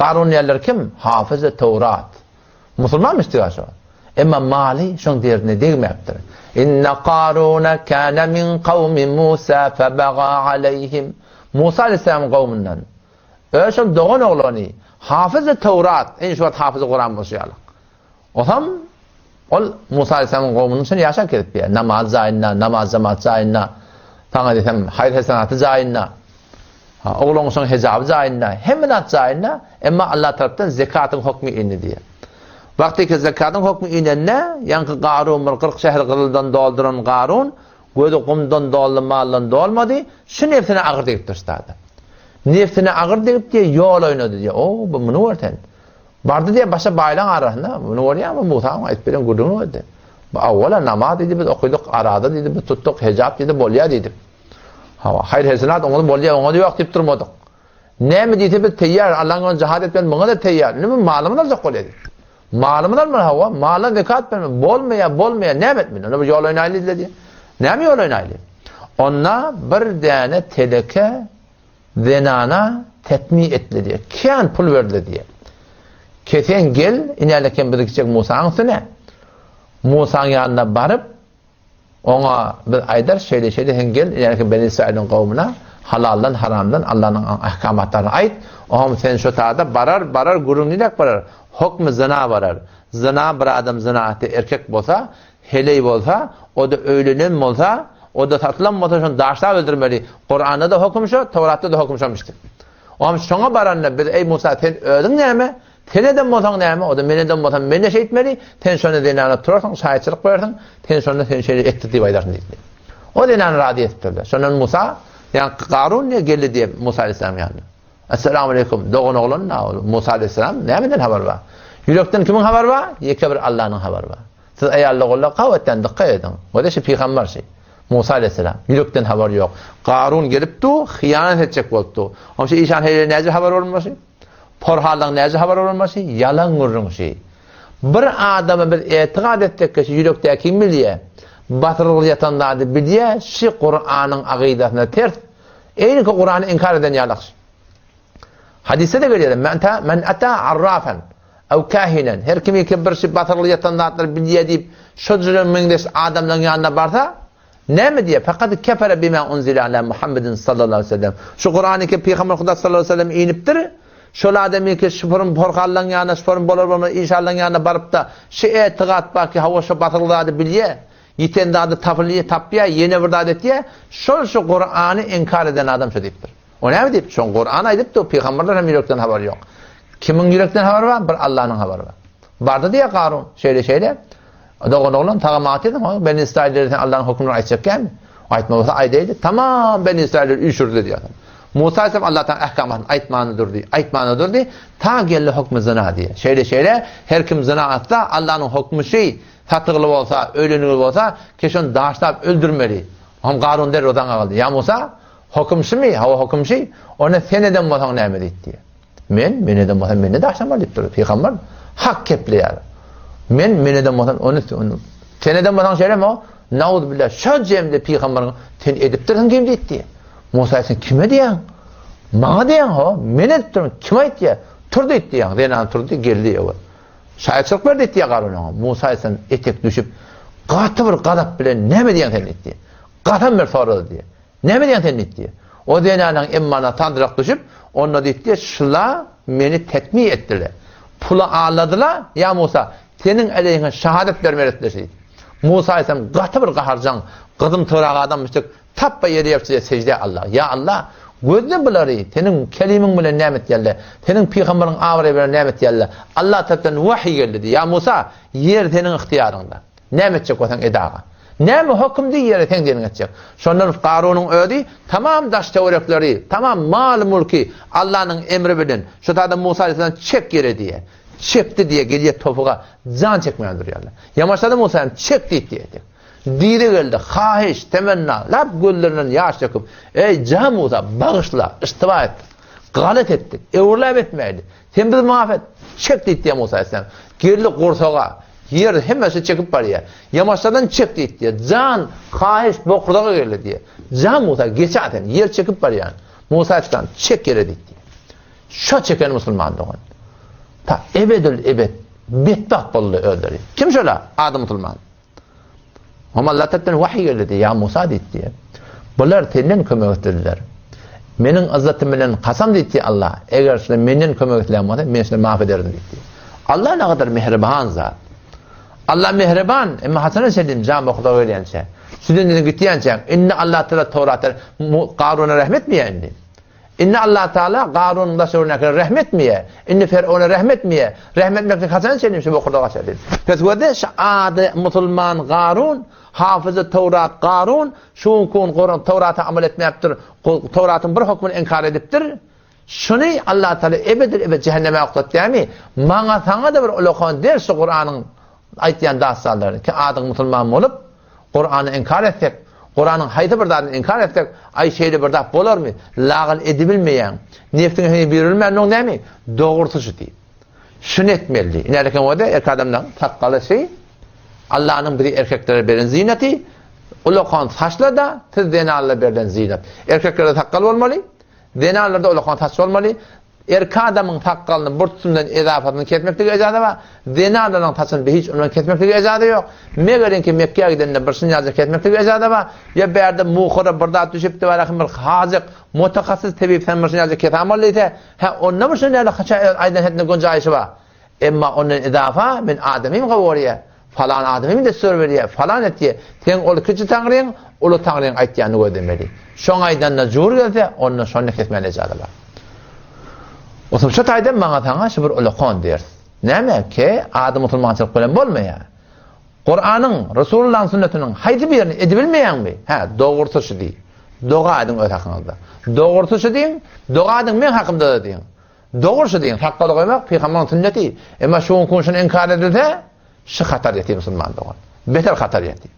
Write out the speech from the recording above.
Karun diýenler kim? Hafyzy Towrat. Musulmanmyş diýýär şo. Emma maly şoň derdine degmäpdir. Inne Karuna kana min kawmi Musa febaga aleyhim. Musa aleyhisselamyň kowmundan. Öz şol dogan oglany Hafyzy Towrat, indi şu wagt Hafyzy Kuran bolşy ýaly. Osam ol Musa aleyhisselamyň kowmunyň içinde ýaşap gezip ýör. Namaz jaýynda, namaz jemaat jaýynda, saňa diýsem haýyr-hesenaty jaýynda. Ha, oglan şoň hejaby jaýynda, hemme zat jaýynda, emma Allah tarapdan zekatyň hokmy indi diýýär. Wagty ki zekatyň hokmy inende, ýaňky Garun bir 40 şäheri gyzyldan dolduran Garun, gözi gumdan doldy, maldan dolmady, şu nebsine agyr degipdir ştada. Nebsine agyr degip diýe ýol oýnady diýe. O, bu muny gör sen. Bardy diýe başa baýlaň arasynda, muny görýäňmi Musaň aýdyp beren gürrüňini gördi. Bu awwala namaz diýdi, biz okydyk, arada diýdi, biz tutduk, hejap diýdi, bolýar diýdik. Hawa, haýyr-hesenat oňa bolýar, oňa-da ýok diýip durmadyk. Näme diýse biz teýýar, Allaň ýolunda jihad etmeli, muňa-da teýýar. Indi bu malymyzy aljak bolýar diýip. Malymyzy almaly, hawa, maldan zekat bermeli. Bolmaýar, bolmaýar, näme etmeli? Onda bir ýol oýnaýly diýdiler diýip. Näme ýol oýnaýly? Onda bir däne teleke zenana tetmi etdi diýip. Kän pul berdi diýip. Kesen gel, inälekem bizi kiçek Musaň üstüne. Musaň ýanyna baryp, Oňa biz aýdarys, şeýle-şeýle sen gel, ýagny Beni Israiliň kowumyna halaldan, haramdan Allanyň ahkamatlaryny aýt, oňam sen şo tada barar, barar, gürrüň niräk barar? Hokmy zyna barar. Zyna, bir adam zyna etdi, erkek bolsa, heleý bolsa, o-da öýlenen bolsa, o-da satylan bolsa, şony daşlap öldürmeli. Kuranda-da höküm şo, Towratda-da höküm şomyşdy. Oňam şoňa baranda biz, eý Musa, sen özüň näme? Sen eden bolsaň näme, o-da men eden bolsam, men-de şeýtmeli, sen şonda zenana turarsyň, şaýatçylyk berersiň, sen şonda sen şeýle etdik diýip aýdarsyň diýipdir. O zenany razy edipdirler. Şondan Musa, ýa Garun diýe geldi diýe Musa aleyhisselam ýanyna. Esselamu aleýkum, dogan oglan da ol Musa aleyhisselam nämeden habar bar? Ýürekden kimiň habary bar? Ýeke bir Allanyň habary bar. Siz aýally ogullar gabatdan dykgat ediň. O-da şu pygamber şi. Musa aleyhisselam ýürekden habary ýok. Garun gelip du, hyýanat etjek bolupdy. Oň şu işan heýle näce habar bolmaşy? Porhanlygyň näce habar bolmasy? Ýalan gürrüň şi. Bir adama biz etigat etsek ki, şu ýürekdäkini bilýä, basyrgyly ýatan zady bilýä, şi Kuranyň agydasyna ters, eýniki Kurany inkar eden ýalak şi. Hadysda-da gelýär, Men ata, men ata arrafan, ew kahinen, her kimi ki bir şi basyrgyly ýatan zatlary bilýä diýip, şo jüre meňzeş adamlaryň ýanyna barsa, Näme diýýär? Fekad kefere bima unzile ala Muhammedin sallallahu aleyhi ve sellem. Şu Kurany ki Pygamber Huda sallallahu aleyhi ve sellem inipdir. Şol adamy ki şufurum porhallaň ýanyna, şufurum bolar bolmaz inşallaň ýanyna baryp-da, şu etigat bar ki hawa şu basyl zady bilýär, ýiten zady tapylýar, tapýar, ýene bir zat etýär. Şol şu Kurany inkar eden adam şu diýipdir. O näme diýip? Şoň Kuran aýdypdy, pygamberler hem ýürekden habary ýok. Kimiň ýürekden habary bar? Bir Allanyň habary bar. Bardy diýýär Karun, şeýle-şeýle. Dogan oglan, tagam atydyň, o Beni Israillere sen Allanyň hökümini aýtjak dälmi? Aýtma bolsa aýdaýdy. Tamam Beni Israilleri üýşürdi diýýär. Musa aleyhisselam Allah taala ahkamatyny aýtmany durdy, aýtmany durdy. Ta geldi hökmi zyna diýýär. Şeýle-şeýle her kim zyna atsa, Allanyň hökmi şeý, satygly bolsa, öýlenigli bolsa, ki şony daşlap öldürmeli. Hem Garun derrew zaňa galdy. Ýa Musa, höküm şumy? Hawa höküm şi. Onda sen eden bolsaň näme diýdi. Men, men eden bolsam, meni daşlamaly diýip durdy. Pygamber hak gepleýär. Men, men eden bolsam, ony, ony sen eden bolsaň şeýlemi o? Nauzbillah, şo jemde pygamberiň sen edipdirsiň kim diýdi. Musa sen kime diýýäň? Maňa diýýäň ho, men edipdirin, kim aýtýar? Tur diýdi ýaň. Zenan turdy, geldi öwe. Şaýatçylyk ber diýdi Garun oňa. Musa sen etek düşüp, gaty bir gazap bilen näme diýýäň sen diýdi. Gasam ber sorady diýdi. Näme diýýäň sen diýdi. O zenanyň emmana sandyrak düşüp, onda diýdi, Şula meni tetmi etdiler. Pula alladylar, ýa Musa, seniň aleýhiňe şahadat bermeli etdiler diýdi. Musa aýtsam, gaty bir gaharjaň, gyzym tyrak adamyşdyk, tapba ýeri ýapyşdy sejde Alla. Ýa Alla, gözle bulary, seniň kelimiň bilen näme etýärler? Seniň pygamberiň abraýy bilen näme etýärler? Alla tarapdan wahyý geldi diýdi. Ýa Musa, ýer seniň ygtyýaryňda. Näme etjek bolsaň et aga. Näme höküm diý ýere seň diýeniňi etjek. Şondan Garunyň özi tamam daş-töwerekleri, tamam maly-mülki Allanyň emri bilen şu taýda Musa aleyhisselam çek ýere diýýär. Çekdi diýýär, gelýär topuga jan çekmän durýarlar. Ýamaşlady Musa hem çek diýip diýýär. Diri geldi, haýyş, temenna, lap gözlerinden ýaş döküp, Eý, jan Musa, bagyşla, iştiba etdik. Galat etdik, öwürläp etmäýli. Sen bizi muaf et. Çek diýdi diýýär Musa aleyhisselam. Geldi gursaga. Ýer hemmesi çekip barýar. Ýamaşjadan çek diýdi diýýär. Jan, haýyş bokurdaga geldi diýýär. Jan Musa, geçä sen. Ýer çekip barýar. Musa aleyhisselam, çek ýere diýdi. Şo çeken musulman dogan. Ta ebedül ebed betbagt boldy özleri. Kim şola? Ady musulman. Oňa Allah tarapdan wahyý geldi, ýa Musa diýdi. Bular senden kömek islediler. Meniň yzzatym bilen kasam diýdi Allah, eger şular menden kömek islän bolsa, men şulary maaf ederdim diýdi. Allah nägadar mähriban zat. Allah mähriban, emma haçana çenli jan bokuda gelýänçä, şu dünýeden gitýänçä, indi Allah Taala Towratda Garuna rehmet etmeýär indi. Indi Allah Taala Garunyň daş-töweregindäkilere rehmet etmeýär. Indi Ferowna rehmet etmeýär. Rehmet etmeklik haçana çenli şu bokurdaga çenli. Pes görde şu ady musulman Garun, hafyzy Towrat Garun, şu günki gün Kuran Towrata amal etmäpdir, Towratyň bir hökmüni inkar edipdir. Şuny Allah Taala ebedil ebed cehenneme oklatýarmy? Maňa saňa-da bir ulakan ders şu Kuranyň aýtýan dastanlary ki adyň musulman bolup Kurany inkar etsek, Kuranyň haýsy bir zadyny inkar etsek, aý şeýle bir zat bolarmy? Lagyl edibilmeýäň. Nefsiňe heniz birilmändiň näme? Dogrusy şu diýip. Şuny etmeli. Inäreken bolsa erkek adamlaryň sakgaly şi Allanyň bizi erkeklere beren zynaty, ulakan saçlar-da siz zenanlara berlen zynat. Erkeklerde sakgal bolmaly, zenanlarda ulakan saç bolmaly. Erkek adamyň sakgalyny bir tutumdan ezapasyny kesmeklige ejaza bar. Zenanlaryň saçyny bir hiç ondan kesmeklige ejaza ýok. Megeriňki Mekgä gidende bir şunýaja kesmeklige ejaza bar. Ýa bärde muhura bir zat düşüpdi baraky bir hazyk, mutahassyz tebip sen bir şunýaja kesam ol diýse, hä onda bir şunýaly haça aýdan hetine gonjaýşy bar. Emma ondan izafa men adamym gowy görýär, falan adamym dessur berýär, falan etýär. Seň ol kiçi taňryň, uly taňryň aýtýanyny gözlemeli. Şoň aýdanyna jur gelse, onda şony kesmäne ejaza bar. Otam şu taýdan maňa saňa şu bir ulakan ders. Näme ki, ady musulmançylyk bilen bolmaýar. Kuranyň, Resulullahyň sünnetiniň haýsy birini edibilmeýäňmi? Hä, dogrusy şu diý. Doga ediň öz hakyňyzda. Dogrusy şu diýiň, doga ediň meň hakymda-da diýiň. Dogry şu diýiň, sakgaly goýmak pygamberiň sünneti. Emma şu gün şuny inkar edilse, şu hatar ýetir musulman dogan. Beter hatar ýetir.